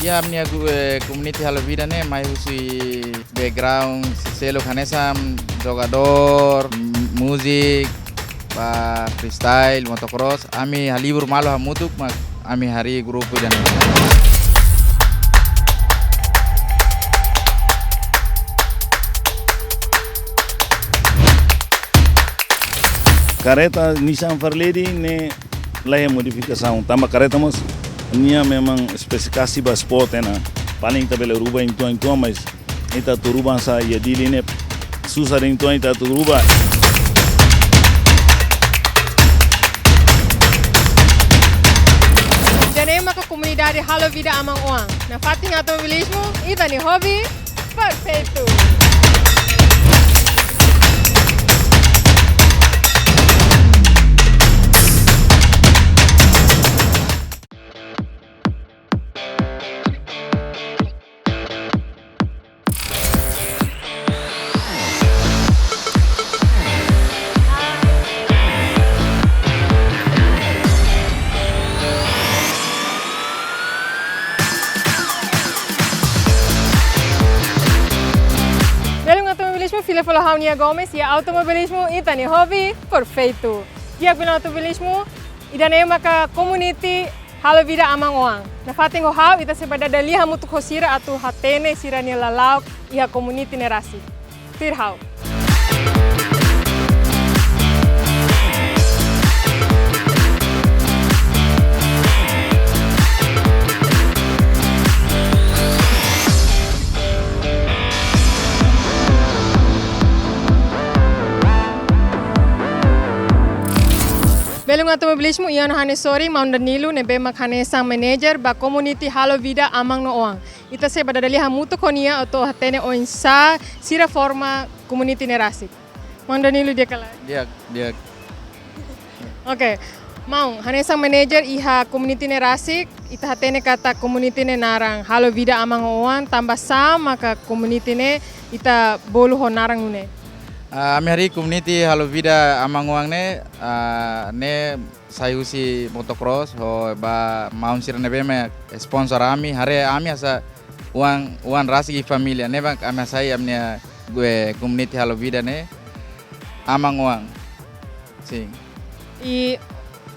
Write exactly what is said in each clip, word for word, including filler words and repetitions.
Ya, ami-nia gru-, eh, community Halo Vida ne'e mai husi background sira seluk hanesan jogadór, m-, múzika, ba freestyle, motocross. Ami halibur malu hamutuk, mak ami harii grupu ida-ne'e. Karreta Nissan Fairlady ne'e laiha modifikasaun, tanba karreta mós nia memang espesifikasi ba sport ona. Paling ita bele rubah uitoan-uitoan, mas ita atu rubah sá iha Dili ne'e susar uitoan ita atu rubah. Ida-ne'e maka komunidade Halo Vida Aman Oan. Nafatin automobilismu, ita-nia hobi perfeitu. Belun automobilismu, fila fali ho ha'u Nia Gomes, iha automobilismu, ita-nia hobi perfeitu. Di'ak, belun automobilismu, ida-ne'e maka community Halo Vida Aman Oan. Nafatin ho ha'u, ita sei bá dada lia hamutuk ho sira atu hatene sira-nia lala'ok iha community ne'e rasik. Tuir ha'u. Belun automobilismu, iha ona ha'u-nia sorin, maun Danilo, ne'ebé mak hanesan manager ba community Halo Vida Aman no Oan. Ita sei bá dada lia hamutuk ho nia atu hatene oinsá sira forma community ne'e rasik. Maun Danilo, di'ak ka lae? Di'ak, di'ak. Oke. Maun, hanesan manager iha community ne'e rasik, ita hatene katak community ne'e naran Halo Vida Aman Oan, tanba sá maka community ne'e ita bolu ho naran nune'e? Ah, ami harii community Halo Vida Aman Oan ne'e, ah, ne'e sai husi motocross, ho ba maun sira ne'ebé mak sponsor ami, haree ami hanesan oan, oan rasik iha família, ne'ebé ami hasai ami-nia, eh, community Halo Vida ne'e Aman Oan. Sin. I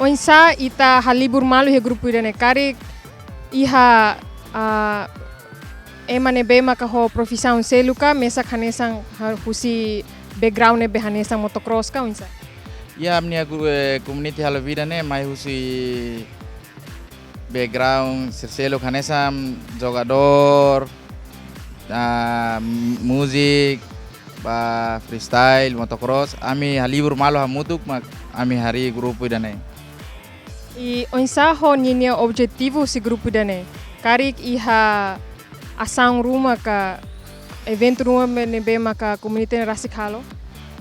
oinsá ita halibur malu iha grupu ida-ne'e, karik iha, ah, ema ne'ebé maka ho profisaun seluk ka, mesak hanesan ha-, husi background ne'ebé hanesan motocross ka, oinsá? Ya, ami-nia gru-, eh, community Halo Vida ne'e mai husi background sira seluk hanesan jogadór, ah, m-, múzika, ba freestyle, motocross. Ami halibur malu hamutuk, mak ami harii grupu ida-ne'e. I oinsá ho ninia objetivu husi grupu ida-ne'e? Karik iha asaun ruma ka eventu ruma ne'ebé maka community ne'e rasik halo?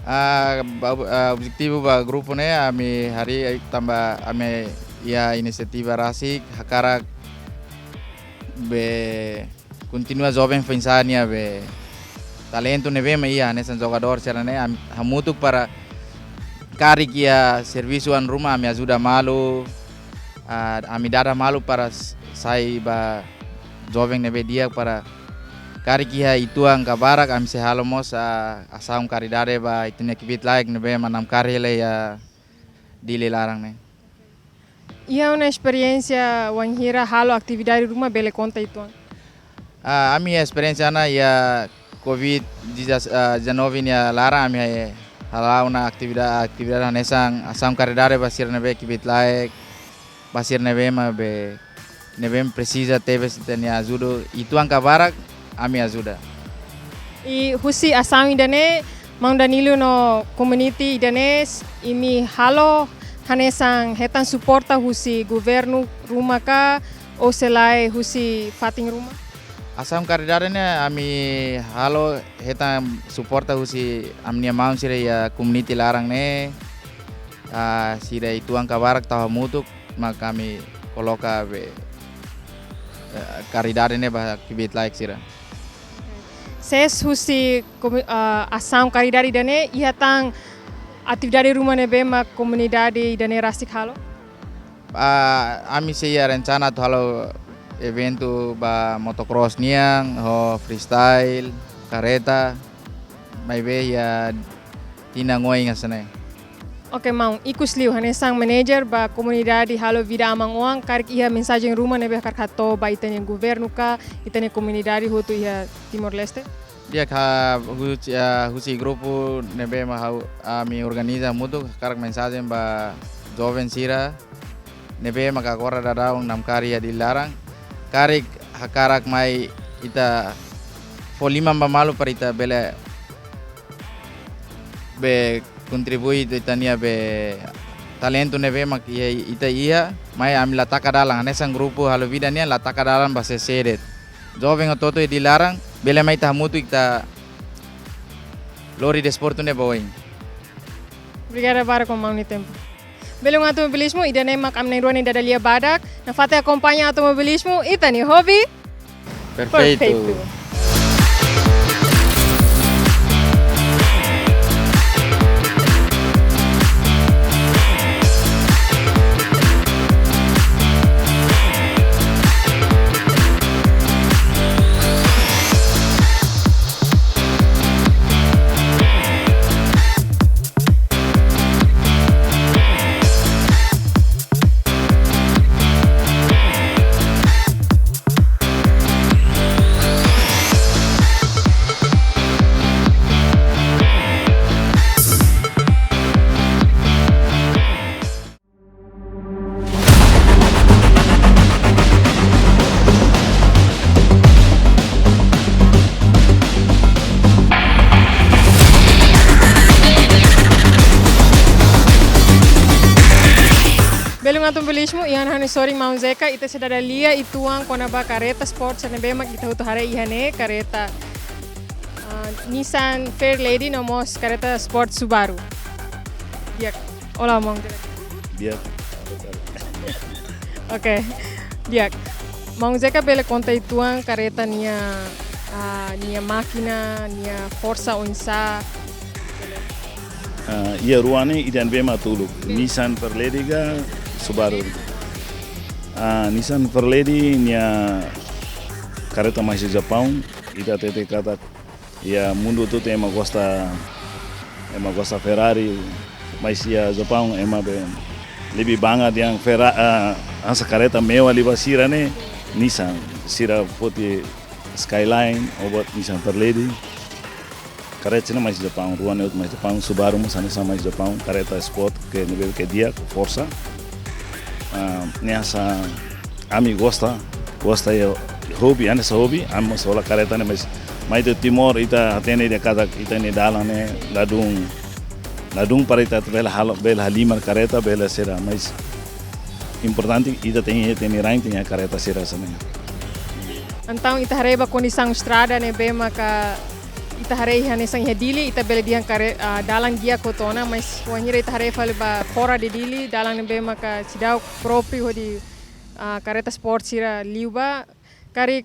Ah, ba-, ah, objetivu ba grupu ne'e ami harii tanba ami iha inisiativa rasik hakarak be kontinua joven foin-sa'e nia be talentu ne'ebé mak iha, hanesan jogadór sira-ne'e, ami hamutuk para karik iha servisu oan ruma ami ajuda malu, ah, ami dada malu para s-, sai ba joven ne'ebé di'ak para karik iha uitoan ka barak ami sei halo mós, ah, asaun karidade ba ita-nia kbiit-laek ne'ebé mak namkari hela iha Dili laran ne'e. Iha ona esperiénsia wainhira halo atividade ruma, bele konta uitoan? Ah, ami esperiénsia ona iha covid dezasseis, ah, dezanove nia laran ami hala'o ona ativida-, atividade hanesan asaun karidade ba sira ne'ebé kbiit-laek, ba sira ne'ebé mak be, ne'ebé presiza tebes ita-nia ajuda, uitoan ka barak ami ajuda. I husi asaun ida-ne'e, maun Danilo no community ida-ne'e, imi halo hanesan hetan suporta husi governu ruma ka, ou sei lae husi fatin ruma? Asaun karidade ne'e ami halo hetan suporta husi ami-nia maun sira iha community laran ne'e, ah, sira uitoan ka barak tau hamutuk, mak ami koloka be, eh, karidade ne'e ba kbiit-laek sira. Ses husi komi-, ah, asaun karidade ida-ne'e, iha tan atividade ruma ne'ebé mak komunidade ida-ne'e rasik halo? Ah, ami sei iha rencana atu halo eventu ba motocross nian, ho freestyle, kareta, maibé iha tinan oin hanesan ne'e. Oke, maun, ikus liu hanesan manajer ba komunidade Halo Vida Aman Oan, karik iha mensajen ruma ne'ebé hakarak hato'o ba ita-nia governu ka ita-nia komunidade hotu iha Timor-Leste? Di'ak, husi, ah, husi grupu ne'ebé mak ha'u, ami organiza hamutuk, hakarak mensajen ba joven sira ne'ebé maka agora daudaun namkari iha Dili laran. Karik hakarak mai ita fó liman ba malu para ita bele be kontribui ita-nia be talentu ne'ebé mak iha ita iha, mai ami la taka dalan, hanesan grupu Halo Vida nian la taka dalan ba sé-sé de'it. Joven hotu-hotu iha Dili laran, bele mai ita hamutuk ita lori desportu ne'e ba oin. Obrigada barak ho maun nia tempu. Belun automobilismo, ida-ne'e mak ami na'in-rua nia dada-lia badak, nafatin akompaña automobilismo, ita-nia hobi. Perfeitu. Perfeitu. Belun automobilismo, iha ha'u-nia sorin maun Zeka, ita sei dada lia uitoan kona-ba kareta sport sira ne'ebé mak ita hotu haree iha ne'e, kareta, ah, Nissan Fairlady no mós kareta sport Subaru. Di'ak. Olá, maun. Di'ak. Oke. Di'ak. Maun Zeka bele konta uitoan kareta nia, ah, nia mákina, nia forsa oinsá? Ah, iha rua ne'e ida ne'ebé mak uluk. Be- Nissan Fairlady ka Subaru. Ah, Nissan Fairlady nia kareta mai husi Japaun, ita hatete katak iha mundu hotu ema gosta, ema gosta Ferrari, mas iha Japaun ema be lebih bangga dehan Ferra-, ah, hanesan kareta mewah liu ba sira ne'e Nissan, sira foti Skyline, ou buat Nissan Fairlady. Kareta sira mai husi Japaun, rua ne'e hotu mai husi Japaun, Subaru mós hanesan mai husi Japaun, kareta sport ke ne'ebé ke di'ak, forsa. Ah, ne'e hanesan ami gosta, gosta iha hobi, hanesan hobi, ami mós hola kareta ne'e, mas mai to'o Timor ita hatene dehan katak ita-nia dalan ne'e ladún, ladún para ita bele halo, bele halimar kareta, bele sira, mas importante ita tenke, tenke rain, tenke kareta sira hanesan ne'e. Entaun ita haree ba kondisaun estrada ne'ebé maka ita haree hanesan iha Dili, ita bele dehan kare-, ah, dalan di'ak hotu ona, mas wainhira ita haree fali ba fora de Dili, dalan ne'ebé maka seidauk própriu hodi, ah, kareta sport sira liu ba, karik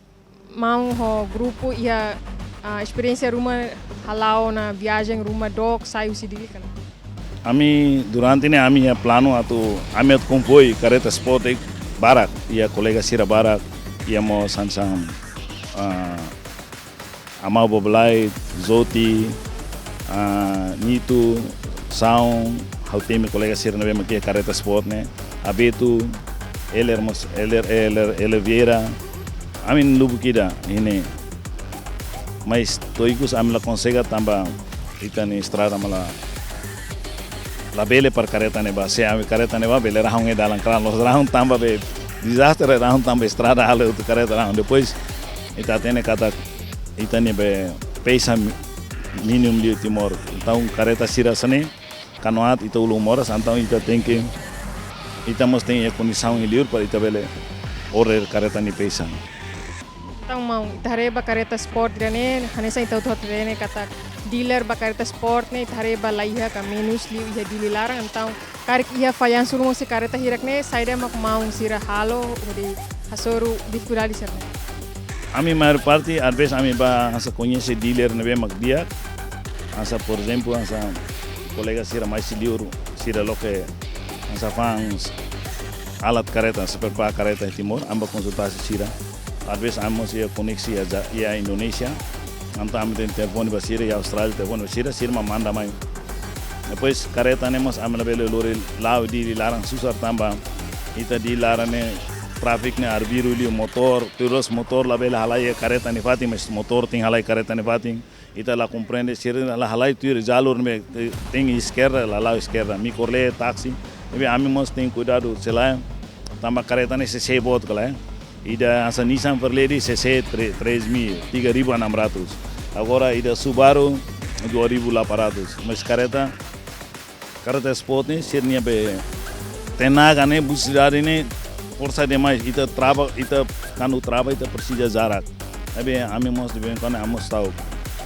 maun ho grupu iha, ah, esperiénsia ruma hala'o ona viajen ruma dook sai husi Dili ka lae? Ami durante ne'e ami iha planu atu ami atu konvoi kareta sport ne'e barak, iha kolega sira barak, iha mós hanesan, ah, Amau Bobolai, Zoti, ah, Nitu, Saun, ha'u temi kolega sira ne'ebé mak iha kareta sport ne'e, Abetu, Eler mós, Eler, Eler, Eler Vieira, ami lubuk ida iha ne'e. Mas to'o ikus ami la konsege tanba ita-nia estrada mak la, labele para kareta ne'e bá. Se ami kareta ne'e bá, bele rahun iha dalan, klaru, la'ós rahun tanba be dezastre, rahun tanba estrada halo atu kareta rahun. Depois ita hatene katak ita-nia be peisa mi-, mínimu liu Timor. Entaun kareta sira hanesan ne'e, kanoat ita ulun moras, entaun ita tenke, ita mós tenke iha kondisaun iha liur para ita bele order kareta nia peisa. Entaun maun, ita haree ba kareta sport ida-ne'e, hanesan ita hotu hatene katak dealer ba kareta sport ne'e, ita haree ba la iha ka menus liu iha Dili laran, entaun karik iha fallansu ruma husi kareta hirak ne'e, saida mak maun sira halo hodi hasoru difikuldade sira-ne'e? Ami maior parte, às vezes ami bá hanesan koñese dealer ne'ebé mak di'ak, hanesan, por ezemplu, hanesan kolega sira mai husi liur, sira loke hanesan fans alat karreta, spare part karreta iha Timor, ami bá konsultasi sira. Às vezes ami mós iha koneksi iha Ja-, iha Indonézia. Entaun ami tenke telefone ba sira, iha Austrália telefone ba sira, sira mak manda mai. Depois karreta ne'e mós ami labele lori la'o Dili laran susar tanba ita Dili laran ne'e tráfiku ne'e arbiru liu, motór, tuir loos motór labele halai karreta nia fatin, mas motór tenke halai karreta nia fatin. Ita la komprende, sira la halai tuir jalur ne'ebé tenke eskerda, la la'o eskerda. Mikrolet, táksi, ne'ebé ami mós tenke kuidadu selae, tanba karreta ne'e C C boot ka lae. Ida hanesan Nissan Fairlady C C tre-, três mil, tiga ribu enam ratus. Agora ida Subaru dua ribu delapan ratus. Mas karreta, karreta sport ne'e, sira-nia be tenaga ne'e, velosidade ne'e, forsa demais. Ita trava, ita kuandu trava, ita presiza jarak. Ne'ebé ami mós de vez em quando ami mós ta'uk.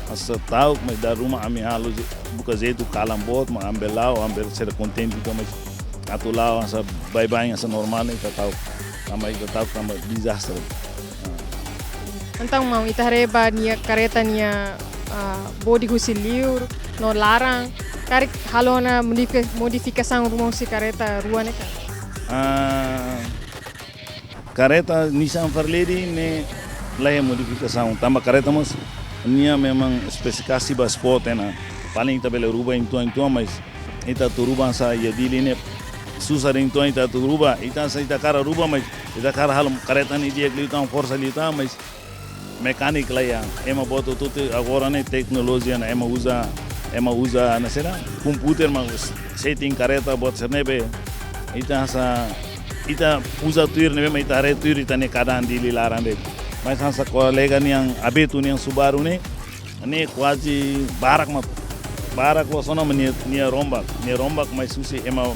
Hanesan ta'uk, mas dala ruma ami halo je-, buka jeitu kalan boot, mak ami bele la'o, ami bele ser kontente, entaun, mas atu la'o hanesan baibain hanesan normál ne'e ita ta'uk. Tanba ita ta'uk tanba dezastre. Entaun, maun, ita haree ba nia karreta nia, ah, bodi husi liur no laran, karik halo ona modifika-, modifikasaun ruma husi karreta rua ne'e ka? Ah, karreta Nissan Fairlady ne'e la iha modifikasaun, tanba karreta mós nia memang espesifikasi ba sport ona. Paling ita bele rubah uitoan-uitoan, mas ita atu rubah hanesan iha Dili ne'e susar uitoan ita atu rubah, ita hanesan ita hakarak rubah, mas ita hakarak halo karreta ne'e di'ak liután, forsa liután, mas mekanik la iha. Ema boot hotu-hotu agora ne'e teknolojia ona, ema uza, ema uza hanesan komputer mak setting karreta boot sira-ne'e be. Ita hanesan, ita uza tuir ne'ebé mak ita haree tuir ita-nia keadaan Dili laran de'it. Mas hanesan kolega nian Abeto nian Subaru ne'e, ne'e kuaze barak mak, barak loos ona mak nia, nia rombak, nia rombak, mas husi ema,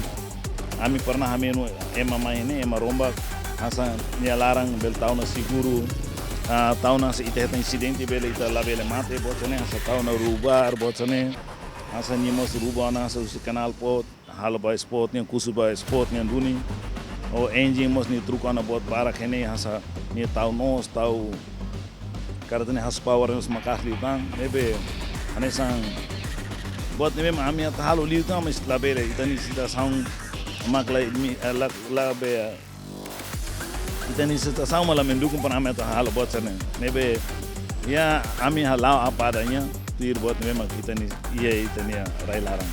ami pernah ami no ema mai ne'e, ema rombak, hanesan nia laran bele tau ona seguru, ah, tau ona se ita hetan insidente bele ita labele mate, boot sira-ne'e, hanesan tau ona rubah, boot sira-ne'e, hanesan nia mós rubah ona, hanesan husi kanal pot, halo ba sport nian, kusu ba sport nian duni. Ou engine mós nia troka ona buat barak iha ne'e, hanesan nia tau nos, tau karreta nia horsepower mós maka'as liután. Ne'ebé hanesan buat ne'ebé mak ami atu halo liután, mas labele, ita-nia situasaun mak la, mi, eh, la, la be, ita-nia situasaun mak la mendukung para ami atu halo buat sira-ne'e. Ne'ebé, ya, ami hala'o apa adanya, tuir buat ne'ebé mak ita-nia, iha ita-nia rai laran.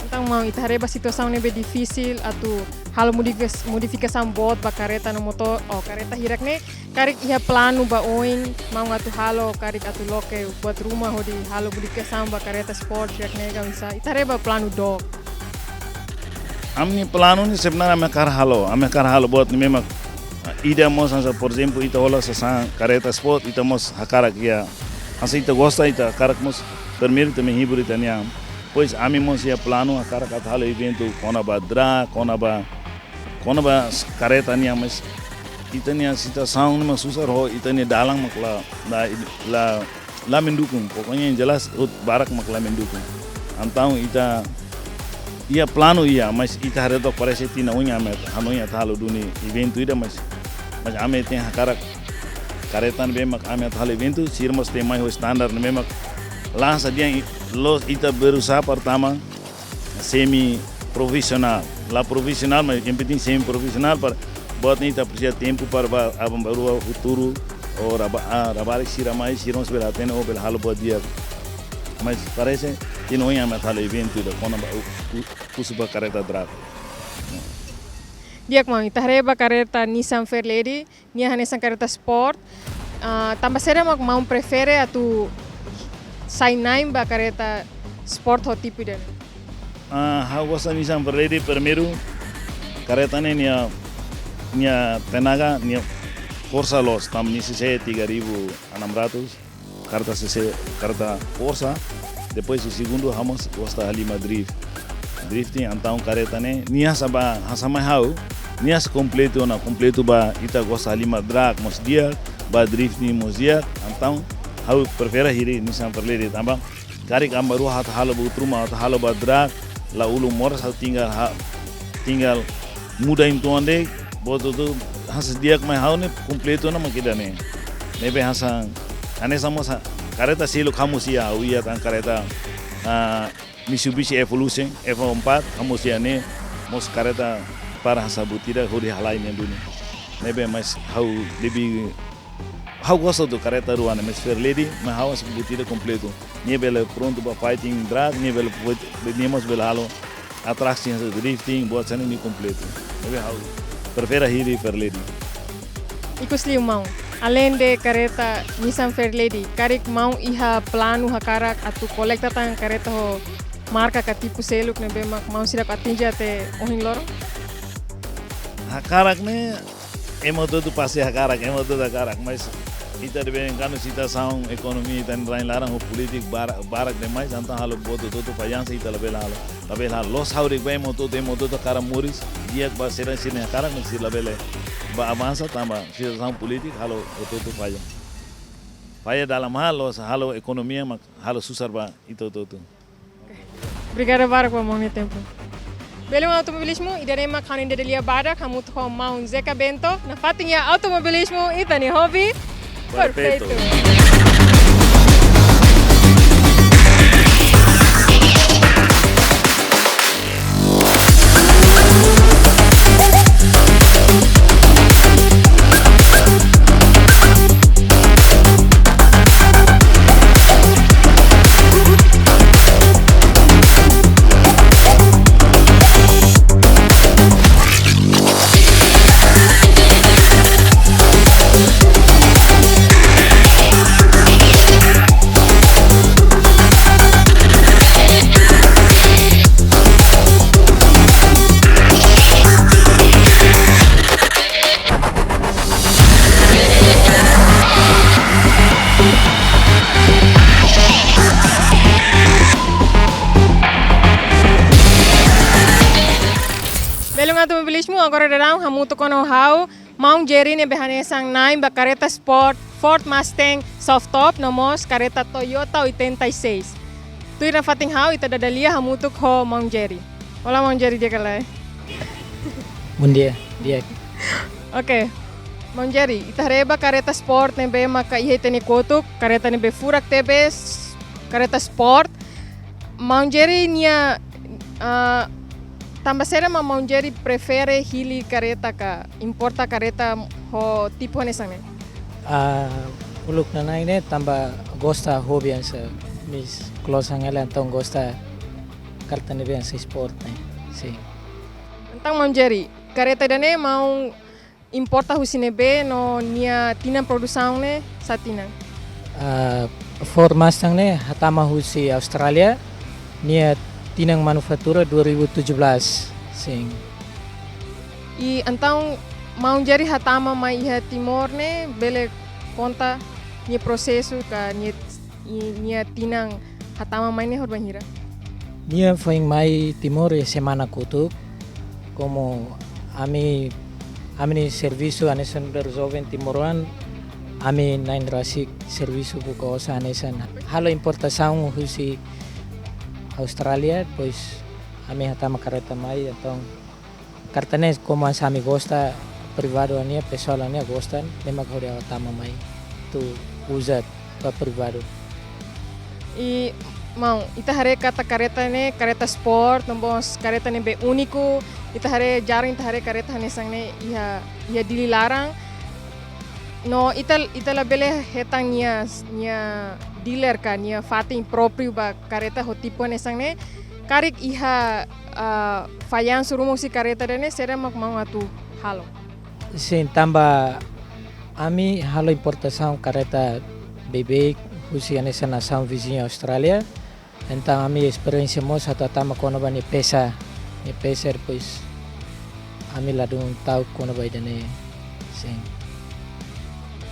Entaun, maun, ita haree ba situasaun ne'ebé difisil atu halo modifi-, modifikasaun boot ba karreta no motór, ou karreta hirak ne'e, karik iha planu ba oin, maun, atu halo, karik atu loke buat ruma hodi halo modifikasaun ba karreta sport hirak ne'e ka oinsá, ita haree ba planu dook? Ami-nia planu ne'e sebenarnya ami hakarak halo, ami hakarak halo buat ne'ebé mak ida mós hanesan, por ezemplu, ita hola sasán karreta sport, ita mós hakarak iha, hanesan ita gosta, ita hakarak mós primeiru ita menghibur ita-nia an. Depois ami mós iha planu hakarak atu halo eventu kona-ba drag, kona-ba, kona-ba s-, karreta nian, mas ita-nia situasaun ne'e mak susar ho ita-nia dalan mak la, la, la, la mendukung. Pokoknya yang jelas hotu barak mak la mendukung. Entaun ita iha planu iha, mas ita haree took parese tinan oin ami hanoin atu halo duni eventu ida, mas, mas ami tenke hakarak karreta ne'ebé mak ami atu halo eventu, sira mós tenke mai ho standar ne'ebé mak la hanesan dehan i-, loos, ita berusaha para tama semi profisionál. La profisionál, mas yang penting semi profisionál para buat ne'e ita presiza tempu para ba, aban-bainrua futuru, ou raba-, ah, labarik sira mai, sira mós bele hatene, ou bele halo buat di'ak. Mas parese tinan oin ami atu halo eventu ida kona-ba u-, u-, kusu ba karreta drag. Di'ak, maun, ita haree ba karreta Nissan Fairlady, nia hanesan karreta sport. Ah, tanba saida mak maun prefere atu sai na'in ba karreta sport ho tipu ida-ne'e? Ah, ha'u gosta Nissan Fairlady, primeiru, karreta ne'e nia, nia tenaga, nia forsa loos, tanba nia C C tiga ribu enam ratus, karreta C C, karreta forsa. Depois, segundu, ha'u mós gosta halimar drift. Drifting, entaun karreta ne'e, nia hanesan ba, hanesan mai ha'u, nia hanesan kompletu ona, kompletu ba ita gosta halimar drag mós di'ak, ba drifting mós di'ak, entaun ha'u prefere hili Nissan Fairlady tanba karik aban-bainrua atu halo buat ruma, atu halo ba drag, la ulun moras, ha'u tinggal ha-, tinggal muda uitoan de'it, buat hotu hanesan di'ak mai ha'u ne'e kompletu ona mak ida-ne'e. Ne'ebé hanesan, hanesan mós ha-, karreta seluk ha'u mós iha, ha'u iha tan karreta, ah, Mitsubishi Evolution F empat, ha'u mós iha ne'e, mós karreta para hasa buat ida hodi halai nia duni. Ne'ebé mais ha'u debi, ha'u gosta do kareta rua ne'e, mais Fairlady, mais ha'u hasa buat ida kompletu. Nia bele prontu ba fighting drag, nia bele buat, nia mós bele halo attraction, drifting, buat sira-ne'e kompletu. Ne'ebé ha'u prefere hili Fairlady. Ikus liu maun, aleinde kareta Nissan Fairlady, karik maun iha planu hakarak atu kolekta tan kareta ho marka ka tipu seluk ne'ebé mak maun seidauk atinje até ohin loron? Hakarak ne'e, ema hotu-hotu pasti hakarak, ema hotu-hotu hakarak, mais ita de'it kuandu situasaun ekonomia ita-nia rai laran ho polítika barak, barak demais, entaun halo buat hotu-hotu fallansa, ita labele halo, labele halo. Loos ha'u de'it ba ema hotu-hotu, ema hotu-hotu hakarak moris di'ak ba sira, sira-nia hakarak, mais sira labele bá avansa tanba situasaun polítika halo hotu-hotu falla. Falla dalam hal, loos halo ekonomia mak halo susar ba ita hotu-hotu. Obrigada barak ba maun nia tempu. Belun Automobilismo, ida-ne'e mak ha'u-nia dada-lia badak hamutuk ho maun Zeca Bento, nafatin iha automobilismo, ita-nia hobi perfeitu. Perfeitu. Belun Automobilismo, agora daudaun hamutuk ona ho ha'u, maun Jerry ne'ebé hanesan na'in ba kareta sport Ford Mustang soft top, no mós kareta Toyota oitenta e seis. Tuir nafatin ha'u, ita dada lia hamutuk ho maun Jerry. Olá, maun Jerry, di'ak ka lae? Bom dia, di'ak. Oke. Maun Jerry, ita haree ba kareta sport ne'ebé maka iha ita-nia kotuk, kareta ne'ebé furak tebes, kareta sport. Maun Jerry nia, ah, tanba saida mak maun Jerry prefere hili kareta ka importa kareta ho tipu hanesan ne'e? Ah, uluk nanain ne'e tanba gosta hobi hanesan, mais klosan hela entaun gosta kareta ne'ebé hanesan sport ne'e. Sin. Entaun maun Jerry, kareta ida-ne'e maun importa husi ne'ebé no nia tinan produsaun ne'e sá tinan? Ah, Ford Mustang ne'e hatama husi Austrália, nia tinan manufatura dua ribu tujuh belas, sin. I entaun maun Jerry hatama mai iha Timor ne'e, bele konta nia prosesu ka nia, i, nia tinan hatama mai ne'e horibainhira? Nia foin mai Timor iha semana kotuk. Komu ami, ami-nia servisu hanesan joven timoroan, ami na'in rasik servisu buka osan hanesan halo importasaun husi Austrália, depois ami hatama kareta mai, entaun kareta ne'e komu hanesan ami gosta, privadu nian, pesoál nian gosta, ne'e mak hodi ha'u hatama mai atu uza ba privadu. I maun, ita haree katak kareta ne'e kareta sport, no mós kareta ne'ebé úniku, ita haree jarang ita haree kareta hanesan ne'e iha, iha Dili laran. No ita, ita labele hetan nia, nia dealer ka nia fatin própriu ba kareta ho tipu hanesan ne'e. Karik iha, ah, fallansu ruma husi kareta ida-ne'e, saida mak maun atu halo? Sin, tanba ami halo importasaun kareta beibeik husi hanesan nasaun viziñu Austrália. Entaun ami esperiénsia mós atu hatama kona-ba nia pesa, nia pesa, depois ami ladún ta'uk kona-ba ida-ne'e, sin.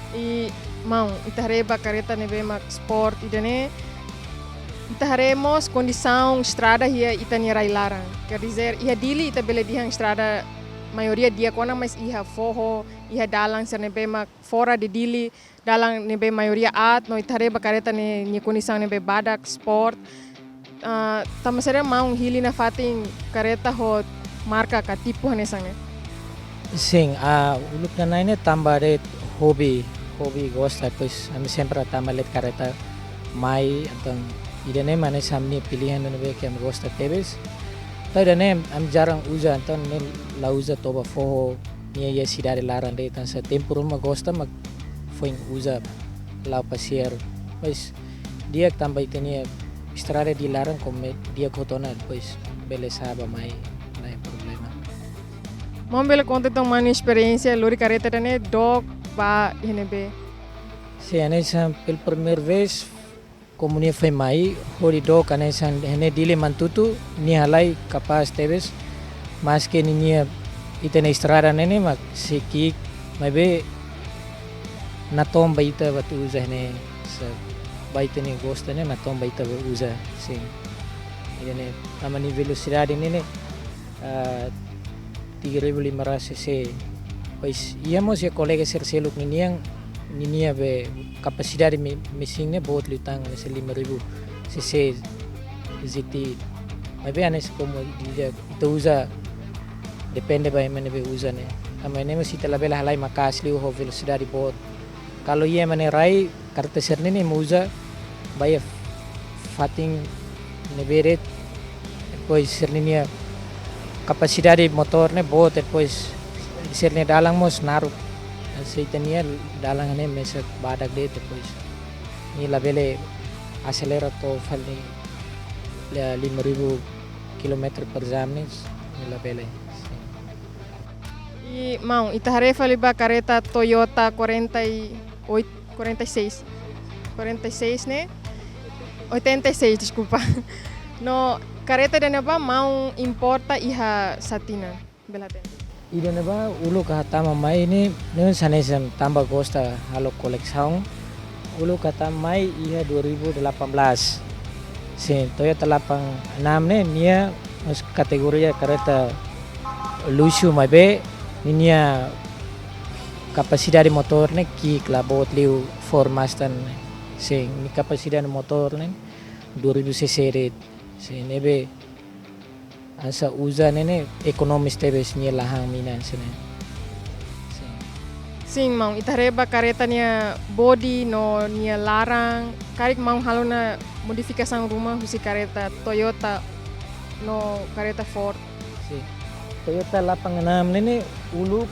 I maun, ita haree ba kareta ne'ebé mak sport ida-ne'e, ita haree mós kondisaun estrada iha ita-nia rai laran. Quer dizer, iha Dili ita bele dehan estrada maioria di'ak ona, mais iha foho, iha dalan sira ne'ebé mak fora de Dili, dalan ne'ebé maioria aat, no ita haree ba kareta ne'e nia kondisaun ne'ebé badak, sport. Ah, tanba saida maun hili nafatin kareta ho marka ka tipu hanesan ne'e? Sin, ah, uluk nanain ne'e tanba de'it hobi, hobi gosta, depois ami sempre hatama leten kareta mai, entaun ida-ne'e mak hanesan ami-nia pilihan ne'ebé ke ami gosta tebes. Entaun ida-ne'e ami jarang uza, entaun ne'e la uza toba foho, nia iha sidade laran de'it, entaun se tempu ruma gosta mak foin uza la'o pasiar. Mas di'ak tanba ita-nia estrada Dili laran, kome di'ak hotu ona, depois bele sa'e bá mai, la iha problema. Maun bele konta uitoan maun nia esperiénsia lori kareta ida-ne'e dook ba iha ne'ebé? Sin, hanesan pela primeira vez, komu nia foin mai, hodi dook hanesan iha ne'e Dili Manatuto, nia halai kapás tebes, maski ninia ita-nia estrada ne'e ne'e mak sei ki'ik, maibé natoon ba ita ba atu uza iha ne'e, se ba ita-nia gosta ne'e, natoon ba ita ba uza, sin. Ida-ne'e, tanba nia velosidade ne'e ne'e, ah, tiga ribu lima ratus cc. Depois iha mós iha kolega sira seluk ninian, ninia be kapasidade me-, mesin ne'e boot liután, hanesan lima ribu cc Z T. Maibé hanesan komu ida ita uza, depende ba ema ne'ebé uza ne'e. Tanba ne'e mós ita labele halai maka'as liu ho velosidade boot. Kalau iha ema ne'e rai, kareta sira-ne'e ne'e ema uza ba iha fatin ne'ebé de'it, depois sira-ninia kapasidade motór ne'e boot, depois sira-nia dalan mós naruk. Se ita-nia dalan ne'e mesak badak de'it, depois nia labele aselera to'o fali, eh, lima ribu kilometer per jam ne'e, nia labele. I maun, ita haree fali ba kareta Toyota quarenta e oito, quarenta e seis. Quarenta e seis ne'e? Oitenta e seis, deskulpa. No kareta ida-ne'ebá maun importa iha sá tinan? Bele hatene. Ida-ne'ebá uluk ha'u hatama mai ne'e, ne'e hanesan tanba gosta halo kolesaun. Uluk ha'u hatama mai iha dua ribu delapan belas. Sin, Toyota delapan enam ne'e nia mós kategoria kareta luxu, maibé ninia kapasidade motór ne'e ki'ik, la boot liu Ford Mustang ne'e. Sin, nia kapasidade motór ne'e dua ribu cc de'it. Sin, ne'ebé hanesan uza ne'e ne'e ekonomis tebes, nia la han mina hanesan ne'e. Sin. Sin, maun, ita haree ba kareta nia body no nia laran, karik maun halo ona modifikasaun ruma husi kareta Toyota no kareta Ford? Sin. Toyota delapan enam ne'e ne'e uluk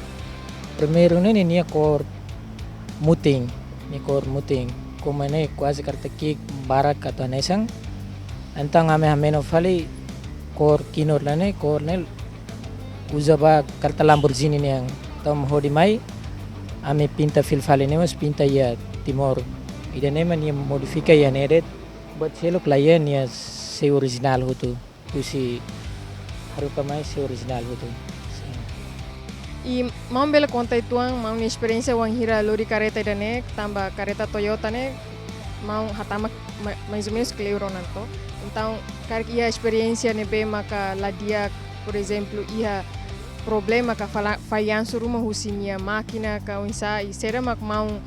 primeiru ne'e ne'e nia kór mutin, nia kór mutin. Komu ne'e kuaze kareta ki'ik barak atu hanesan. Entaun ami hameno fali kór kinur ne'e ne'e, kór ne'e uza ba kareta Lamborghini nian. Entaun hodi mai ami pinta fila fali, ne'e mós pinta iha Timor. Ida-ne'e mak nia modifika iha ne'e de'it. Buat seluk la iha, nia sei orijinál hotu. Husi haruka mai sei orijinál hotu. Sin. I maun bele konta uitoan maun nia esperiénsia wainhira lori kareta ida-ne'e, tanba kareta Toyota ne'e maun hatama ma-, mais ou menos kleur ona, to. Entaun, karik iha esperiénsia ne'ebé maka la di'ak, por ezemplu, iha problema ka fala-, fallansu ruma husi nia mákina ka oinsá, i saida mak maun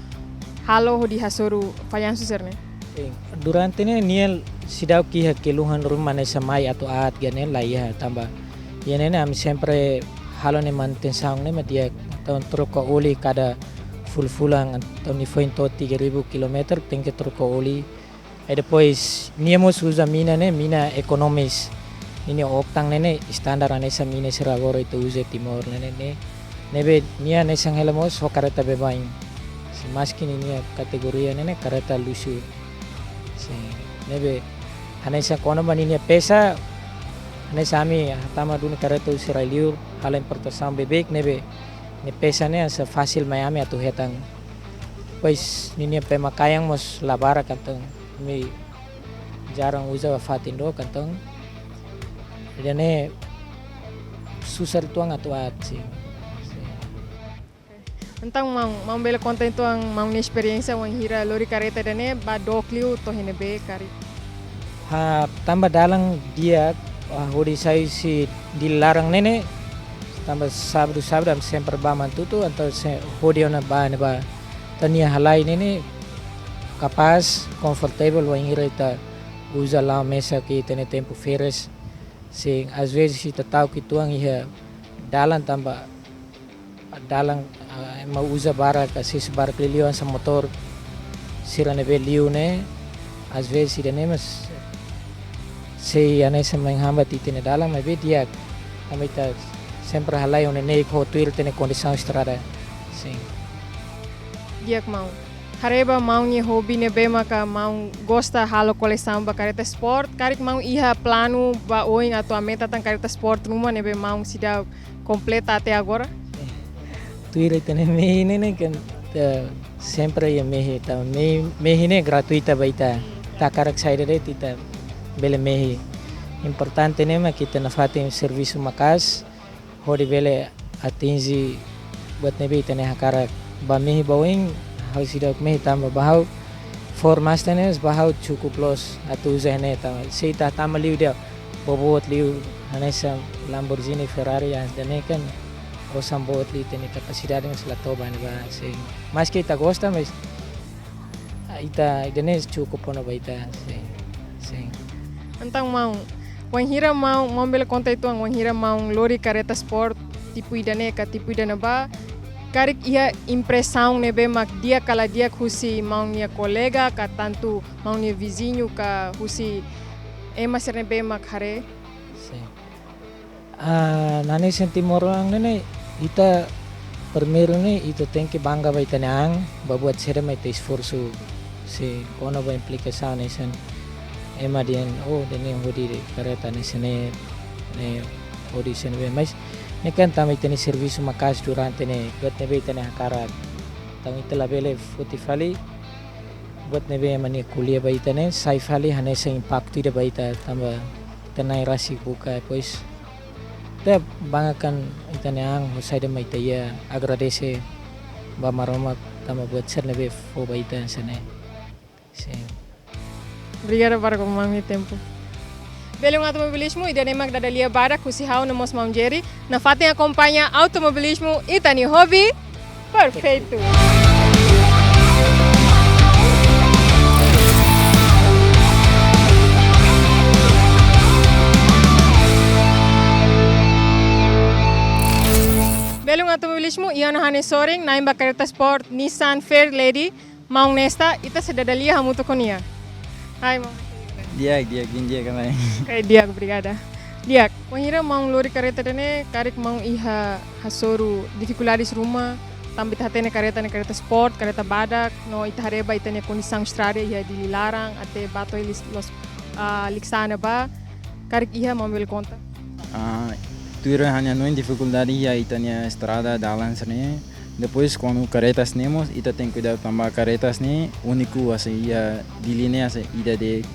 halo hodi hasoru fallansu sira-ne'e? Sin, durante ne'e nia seidauk iha keluhan ruma hanesan mai atu aat ka ne'e la iha, tanba iha ne'e ne'e ami sempre halo nia manutensaun ne'e mak di'ak, entaun troka oli kada fulan-fulan, entaun nia foin to'o tiga ribu kilometer tenke troka oli. I depois nia mós uza mina ne'e, mina ekonomis. Ninia oktan ne'e ne'e standar hanesan mina sira agora ita uza Timor ne'e ne'e. Ne'ebé nia hanesan hela mós ho kareta baibain. Sin, maski ninia kategoria ne'e ne'e kareta luxu. Sin, ne'ebé hanesan kona-ba ninia pesa, hanesan ami hatama duni kareta husi rai-liur, halo importasaun beibeik, ne'ebé nia pesa ne'e hanesan fasil mai ami atu hetan. Depois ninia pemakaian mós la barak, entaun ami jarang uza ba fatin dook, entaun ida-ne'e susar uitoan atu aat, sin. Sin. Entaun maun, maun bele konta uitoan maun nia esperiénsia wainhira lori kareta ida-ne'e ba dook liu to'o iha ne'ebé karik? Ah, tanba dalan di'ak, ah, hodi sai husi Dili laran ne'e ne'e, tanba sábadu, sábadu ami sempre ba Manatuto, entaun se hodi ona ba ne'ebá. Entaun nia halai ne'e ne'e kapás, konfortavel, wainhira ita uza la'o mesak iha ita-nia tempu férias. Sin, às vezes ita ta'uk uitoan iha dalan tanba dalan, ah, ema uza barak, asesu barak liuliu hanesan motór sira ne'ebé liu ne'e, às vezes ida-ne'e mós Sei hanesan main hambat ita-nia dalan, maibé di'ak. Ami ita sempre halai ona ne'e ho tuir ita-nia kondisaun estrada. Sin. Di'ak maun. Haree ba maun nia hobi ne'ebé maka maun gosta halo kolesaun ba kareta sport. Karik maun iha planu ba oin atu aumenta tan kareta sport ruma ne'ebé maun seidauk kompleta até agora? Tuir ita-nia mehi ne'e, ne'e kan, eh, sempre iha mehi, ita mehi, mehi ne'e gratuita ba ita. Ita hakarak saida de'it ita bele mehi. Importante ne'e mak ita nafatin servisu maka'as hodi bele atinje buat ne'ebé ita-nia hakarak. Ba mehi ba oin, ha'u seidauk mehi tanba ba ha'u Ford Mustang ne'e ba ha'u cukup loos atu uza ne'e tanba. Se ita tama liu de'it, boboot liu hanesan Lamborghini, Ferrari, ida-ne'e kan osan boot liu, ita-nia kapasidade mós la to'o ba ne'ebá, sin. Maski ita gosta, mas ita, ida-ne'e cukup ona ba ita, sin, sin. Entaun maun, wainhira maun, maun bele konta uitoan, wainhira maun lori kareta sport tipu ida-ne'e ka tipu ida-ne'ebá, karik iha impresaun ne'ebé mak di'ak ka la di'ak husi maun nia kolega ka tantu maun nia viziñu ka husi ema sira ne'ebé mak haree? Sin. Ah, hanesan timoroan ne'e, ita primeiru ne'e ita tenke bangga ba ita-nia an, ba buat saida mak ita esforsu, sin, kona-ba implikasaun hanesan ema dehan, oh, ida-ne'e hodi kareta hanesan ne'e, ne'e hodi hanesan ne'ebé, mas ne'e kan tanba ita-nia servisu maka'as durante ne'e, buat ne'ebé ita-nia hakarak. Tanba ita labele foti fali buat ne'ebé ema nia ko'alia ba ita ne'e, sai fali hanesan impaktu ida ba ita tanba ita na'in rasik buka, depois ita banggakan ita-nia an ho saida mak ita iha, agradese ba Maromak tanba buat sira ne'ebé fó ba ita hanesan ne'e. Sin. Obrigada barak ba maun nia tempu. Belun Automobilismo, ida-ne'e mak dada lia badak husi ha'u no mós maun Jerry, nafatin akompaña automobilismo, ita-nia hobi perfeitu. Belun Automobilismo, iha ona ha'u-nia sorin, na'in ba kareta sport Nissan Fairlady, maun Nesta, ita sei dada lia hamutuk ho nia. Hai maun. Di'ak, di'ak, di'ak, di'ak ka lae? Oke, di'ak, obrigada. Di'ak, wainhira maun lori kareta ida-ne'e, karik maun iha hasoru difikuldades ruma, tanba ita hatene kareta ne'e kareta sport, kareta badak, no ita haree ba ita-nia kondisaun estrada iha Dili laran, até ba to'o Lis-, Los, ah, Likisá ne'ebá, karik iha maun bele konta? Ah, tuir ha'u-nia hanoin difikuldade iha ita-nia estrada, dalan sira-ne'e. Depois kuandu kareta sira-ne'e mós, ita tenke kuidadu tanba kareta sira-ne'e úniku hanesan iha Dili ne'e hanesan ida de'it.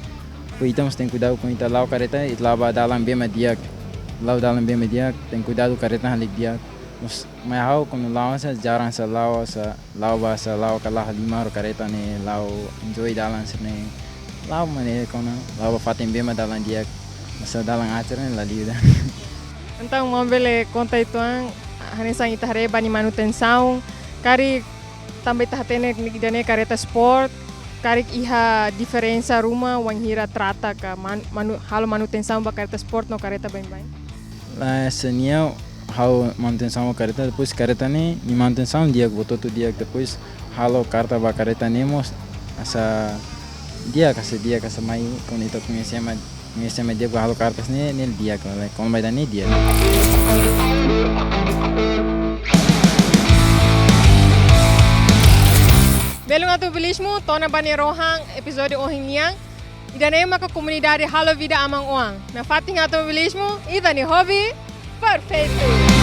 Depois ita mós tenke kuidadu kuandu ita la'o kareta, ita la'o ba dalan bee mak di'ak. La'o dalan bee mak di'ak, tenke kuidadu kareta halik di'ak. Mós mai ha'u kuandu la'o hanesan jarang hanesan la'o hanesan la'o ba hanesan la'o ka la'o halimar ho kareta ne'e, la'o enjoy dalan sira-ne'e. La'o mak ne'e kona, la'o ba fatin bee mak dalan di'ak. Hanesan dalan aat sira-ne'e la liu ida. Entaun maun bele konta uitoan, hanesan ita haree ba nia manutensaun, karik tanba ita hatene ida-ne'e kareta sport, karik iha diferensa ruma wainhira trata ka man-, manu-, halo manutensaun ba kareta sport no kareta baibain? Lae, hanesan ne'e, halo manutensaun ba kareta, depois kareta ne'e, nia manutensaun di'ak, buat hotu di'ak, depois halo karta ba kareta ne'e mós hanesan di'ak, hanesan di'ak, hanesan mai kuandu ita koñese ema, koñese ema di'ak ba halo karta sira-ne'e, ne'e di'ak, lae, kuandu mai ida-ne'e di'ak. Belun Automobilismo, to'o ona ba nia rohan epizódiu ohin nian. Ida-ne'e maka komunidade Halo Vida Aman Oan. Nafatin automobilismo, ita-nia hobi perfeitu.